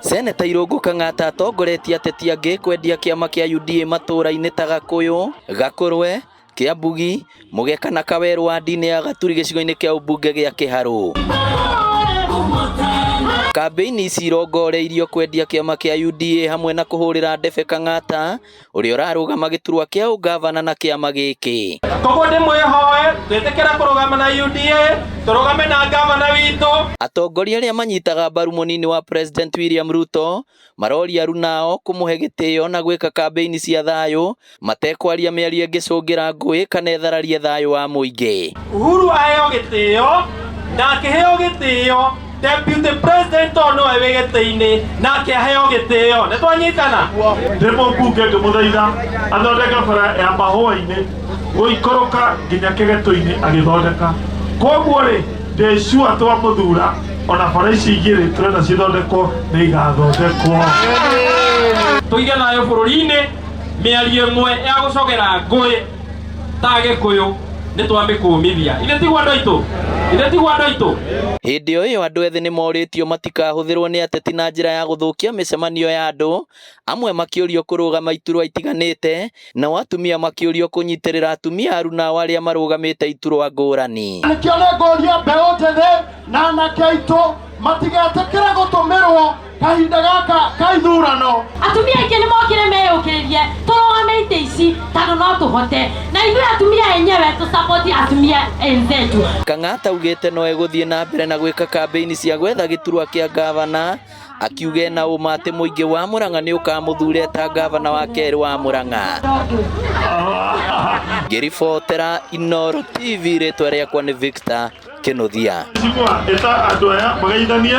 Seneta Irũngũ Kang'ata atongoretie ateti angĩ kwendia kĩama kĩa UDA matũũra-inĩ ta Gakũyũ, Gakũrwe, Kĩambugi, Mũgeka na Kawerũ wandi-inĩ ya Gaturi gĩcigo-inĩ kĩa ũmbunge gĩa Kĩharũ. Kambĩini ici irongoreirio kwendia kĩama kĩa UDA hamwe na kũhũrĩra ndebe Kang'ata ũrĩa ũrarũgama gĩturwa kĩa ũngavana na kĩama gĩkĩ. Koguo ndĩmwĩhoe twĩtĩkĩre kũrũgama na UDA, tũrũgame na ngavana witũ. Atongoria arĩa manyitaga mbaru mũnini wa President William Ruto maroria arunao kũmũhe gĩtĩo na gwĩka kambĩini cia thayũ matekwaria mĩario ĩngĩcũngĩra ngũĩ kana ĩthararie thayũ wa mũingĩ. Uhuru aheo gĩtĩo na akĩheo gĩtĩo Deputy President tondũ nĩwe wĩ gĩtĩ-inĩ nake aheo gĩtĩo. Nĩ twanyitana? Ndĩ mũmbunge ngĩmũthaitha athondeke bara ya mahũa-inĩ gũikũrũka nginya kĩgetũ-inĩ agĩthondeka. Koguo rĩ, ndĩ sure twamũthura ona bara ici igĩrĩ tũrenda cithondekwo nĩ igathondekwo. Tũige thayũ bũrũri-inĩ, mĩario ĩmwe ya gũcogera ngũĩ ta Gĩkũyũ nĩ twamĩkũmithia. Ithe tiguo andũ aitũ? Ithe tiguo andũ aitũ? Hĩndĩ o ĩyo andũ ethĩ nĩ morĩtio matikahũthĩrwo nĩ ateti na njĩra ya gũthũkia mĩcemanio ya andũ, amwe makĩũrio kũrũgama iturwa itiganĩte, nao atumia makĩũrio kũnyitĩrĩra atumia arunao arĩa marũgamĩte iturwa ngũrani. Nĩkĩo nĩngũria mbeũ njĩthĩ na anake aitũ matigetĩkĩre gũtũmĩrwo kahinda gaka ka ithurano. Atumia aingĩ nĩ mokire meyũkĩrĩrie tũrũgame itĩ ici tondũ no tũhote, na ithuĩ atumia enyewe tũsapoti atumia enzetu. Kang'ata augĩte no egũthiĩ na mbere na gwĩka kambĩini cia gwetha gĩturwa kĩa ngavana, akiuga ena ũma atĩ mũingĩ wa Murang'a nĩ ũkamũthuura ta ngavana wa kerĩ wa Murang'a. Ngĩribotera Inooro TV, rĩtwa rĩakwa nĩ Victor Kĩnuthia. Mheshimiwa, ĩta andũ aya magaithanie.